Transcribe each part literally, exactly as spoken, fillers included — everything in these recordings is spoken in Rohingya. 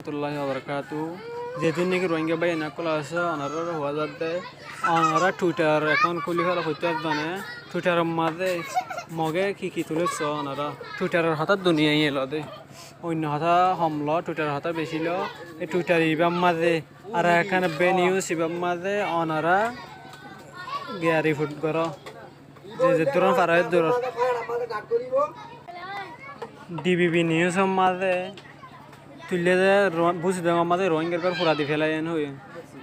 Warahmatullahi wabarakatuh. Zeddún niki Rohingya báiyain ókkol asó, onoráre hoó zadde, onorá Twitter account kúli féla foittó zone. Twitter or mazé Moge ki ki tulé só onorá. Twitter or hotá duniyai eló de. Oinno hotá hom lo, Twitter or hotá beci lo. E Twitter ibár mazé ar ekkán bad news ibár mazé onorá giya report goró. Ze zeddúr faro eddúr. D B B news or mazé tuillé de, Ro-, Busidong or mazé Rohingyar gór fura di félaiye en hoiyé.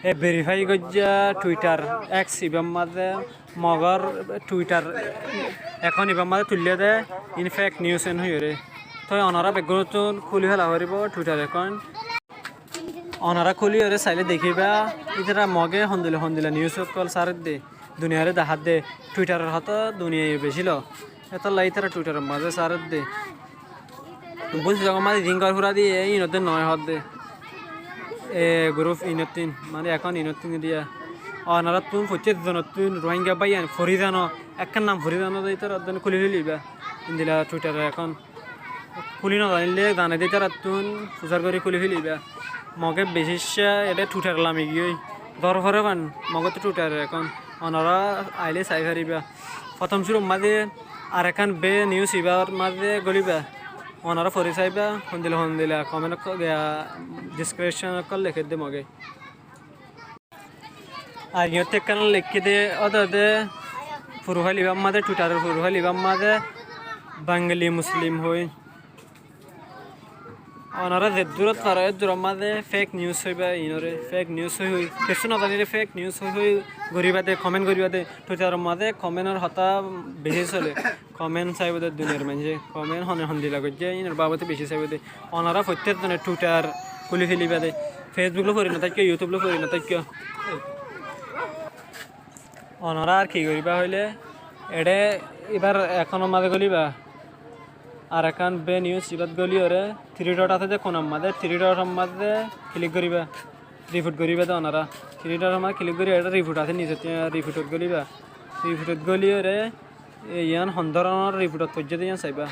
E verify goijjá Twitter, X ibár mazé, Mogor Twitter account ibár mazé tuillé de, in fake news en hoiyóre. Toi onorá beggúnottún kúli féla foribó Twitter account. Onorá kúliyóre sailé dekíba, ítara Moge hondilla hondilla news ókkol sáredde, duniyaré dahádde, Twitter or hotá duniyai beci lo. Étolla ítara Twitter or mazé sáredde. Busidong or mazé din gór fura diyé, ínot de noó hoódde. E group inottún, mane account inottún diya. Onoráttun foittí zonottún Rohingya báiyain fori zano, ekkán nam fori zano de ítara oddon kúli félaiba. Endilla Twitter account. Kúli no zanilé, zane de ítarattún fusár gorí kúli félaiba. Moge beci icá, eçé Twitter lami giyói. Dór fore fán, Mogottú Twitter account. Onorá ailé sai faribá. Fottóm cúrur mazé ar ekkán bad news ibár mazé góliba. Onorá fori saiba, hondilla hondilla comment ókkol, giya description ókkol lekí de Moge. Ar iyót ekkán lekí de, óde de profile ibár mazé, Twitter or profile ibár mazé Bengali Muslim hoói. Onorá zeddúrot faro eddúror mazé fake news hoiba inoré, fake news hoi hoi. Kessú no zanilé fake news hoi hoi goríba de, comment goríba de. Twitter or mazé comment or hotá beci sole. Comment saibo de duniyar maincé, comment hone hondilla goijjé, inor babote beci saibo de. Onorá foittí zone Twitter kúli félaiba de. Facebook loi fori no táikko, YouTube loi fori no táikko. Onorá ar ki goríba hoilé, eçé ibár account or mazé góliba. Ar ekkán bad news ibát góliyóre three dot asé de, konar mazé three dot or mazé click goríba. Report goríba de onorá. Three dot or mazé click gorí eçé report asé, nisottú report ot góliba. Report ot góliyóre E, yián hon dóronor riportot foijjé de yián saiba.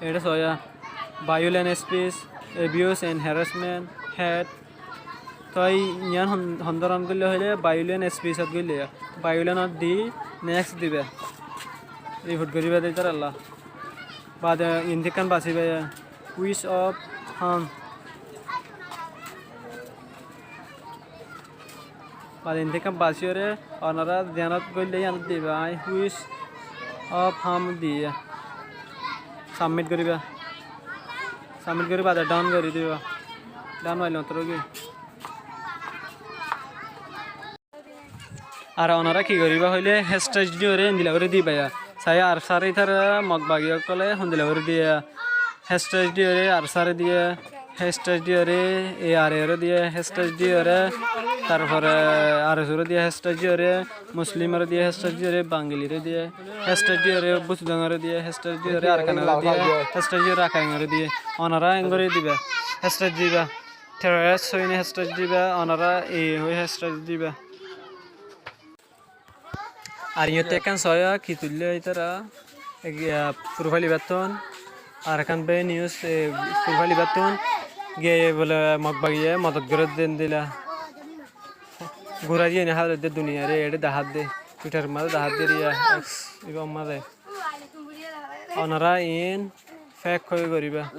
Eçé soóya, violent speech, abuse and harassment, hate. Toi yián hon, hon dóron goillé hoilé, violent speech ot goillé, violent ot di, next diba. Report goríba de ítaralla. Baade indi ekkán basiba, wish of harm. Baade indi ekkán basiyóre, onora ziyanot goille yiyanot diba, añí wish of harm diye. Submit goriba. Submit gori baade done gori diba. Done marile mattor ói giyói. Ar onora ki goriba hoile, hashtag diyore endilla gori diba ya. Sai ar sare ítara Mog bagi ókkole hondilla gori diye. Hashtag diyore ar sare diye. Hashtag diyore A R A ore diye. Hashtag diyore, tarfore R S O re diye. Hashtag diyore Muslim ore diye. Hashtag diyore Bangali re diye. Hashtag diyore Busidong ore diye. Hashtag diyore Arakan ore diye. Hashtag diyore Rakhine ore diye. Onora engori diba. Hashtag diba. Terrorist hoine hashtag diba. Onora e hoi hashtag diba. Ar iyot ekkán soya ki tuille ítara, e, profile ibattun, ar ekkán be news, e, profile ibattun, ge bole Mog bagiye modot gore den dila. Gura diye ni hale de duniyare, ede dahar de, Twitter maze dahar de riya, X, iba maze. Onora in fake hoi goriba.